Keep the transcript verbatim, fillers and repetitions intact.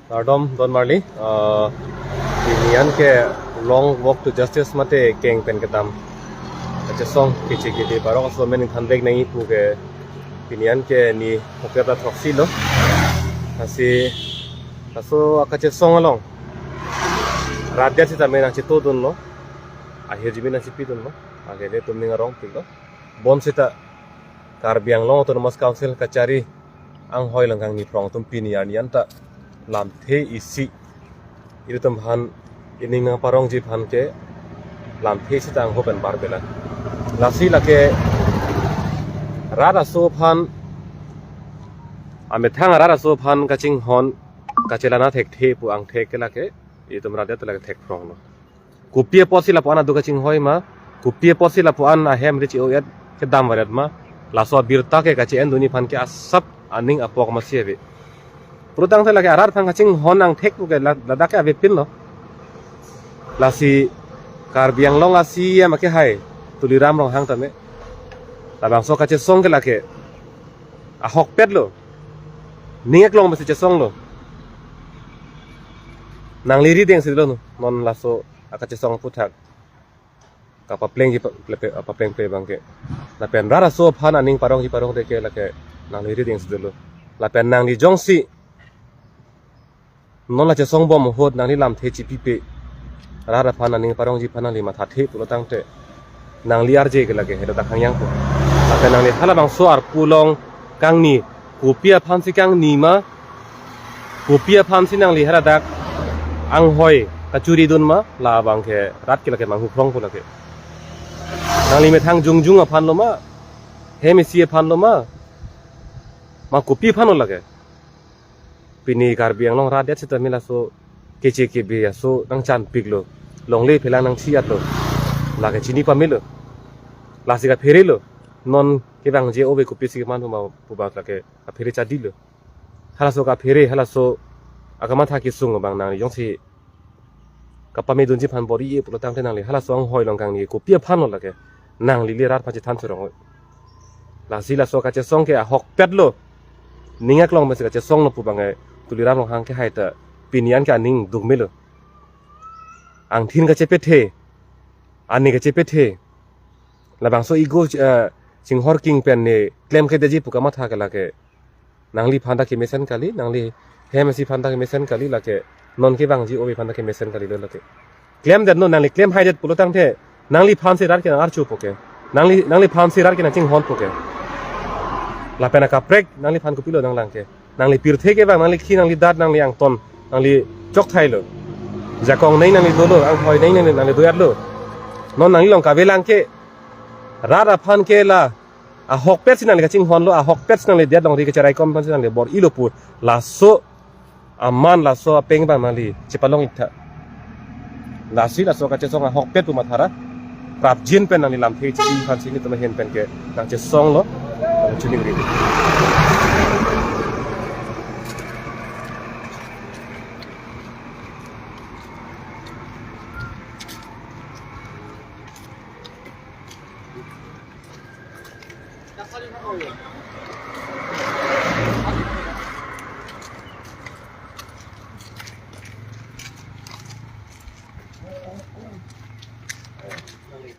Kardom don marli, ah, pini an ke Long Walk to Justice mate keng pen kedam kachesong keche kede parok aso amen thanvek nangji pu ke pini an ke ni October throksi lo. Lasi laso akachesong along rat det sitame nangchetodunlo, ahirjume nangchepidunlo, agene tum ning arong piklo. Bonsita Karbi Anglong Autonomous Council kachari anghoi along kangni phrong atum pini arni anta lamthe isi ilitum aphan ining nangparongji aphan ke lamthe isi ta angho pen bar pela. Lasi lake rat aso aphan, amethang rat aso aphan kachinghon kachelana thekthe pu angthek ke lake ilitum rat det lake thek phronglo. Kopi apotsi lapu-an aduk kachinghoi ma, kopi apotsi lapu-an ahem ri chi-o-et kedam varet ma, laso abirta ke kache-endunji aphan ke asap aning apok masi ave. Pulotangte lake arat aphan kachinghon angthek pu ke la-, ladak ke avepinlo. Lasi Karbi Anglong a-C E M akehai Tuliram Ronghang tame labangso kachesong ke lake ahokpet lo, ning aklong masi chesong lo. Nangli rideng si lo non laso akachesong aphuthak kapaplengji pa-, plepe-, paplengple abang ke. Lapen rat aso aphan aning parongji parong te ke lake nangli rideng si lo. Lapen nangli jongsi non la chesong bom ahut nangli lamthe chipipe, rat aphan aning parongji aphan nangli mathathe pulotangte nangli arje ke lake helo dak hangyang pu. Lapen nangli halabangso arpu along kangni kopi aphansi kangni ma, kopi aphansi nangli haladak anghoi kachuridun ma, labang ke rat ke lake manghu phrong pu lake. Nangli methang jongjung aphan lo ma, hem isi aphan lo ma, ma kopi aphan lo lake. Pini Karbi Anglong rat det sitame laso keche kebe aso nangchanpiklo, longle phelang nangchiatlo, lake chini pamelo, lasi kaphere lo. Non kevangji ove kopisi keman pu ma pu bang lake kaphere chadi lo. Halaso kaphere, halaso akamatha kesung abang nangli jongsi kapamedunji aphan bor-i-e pulotangte nangli halaso anghoi along kangni kopi aphan lo lake, nangli le rat aphan chethan chorong. Lasi laso kachesong ke ahokpet lo, ning aklong masi kachesong lo pu bang ke Tuliram Ronghang kehai ta pini an ke aning dukmelo. Angthin kachepethe, ani kachepethe, labangso ego, eh, chinghor king pen ne klemkledeji pu kamatha ke lake nangliphan ta kemesen kali, nangli hem isi aphan ta kemesen kali, lake non kevangji ove aphan ta kemesen kali lo lake. Klemdet non, nangli klem haidet pulotangte nangliphansi rat ke nang-archo po ke, nangli, nangliphansi rat ke nangchinghon po ke. Lapen akaprek nangliphan kopilo nanglang ke. Nangli pirthe kevang, nangli khi, nangli dat, nangli angton, nangli chokthai lo. Jakong nei nangli dolo, anghoi nei nangli, nangli doyat lo. Non nangli along kavelang ke, rat aphan ke la ahokpet si nangli kachinghon lo, ahokpet si nangli det longri kacherai kom aphansi nangli bor-i lo pu laso aman, laso apeng abang nangli chepalong iktha. Lasi laso kachesong ahokpet pu mathara, prapjin pen nangli lamthe chipi aphansi nelitum ahin pen ke nangchesong lo, nangchining ri.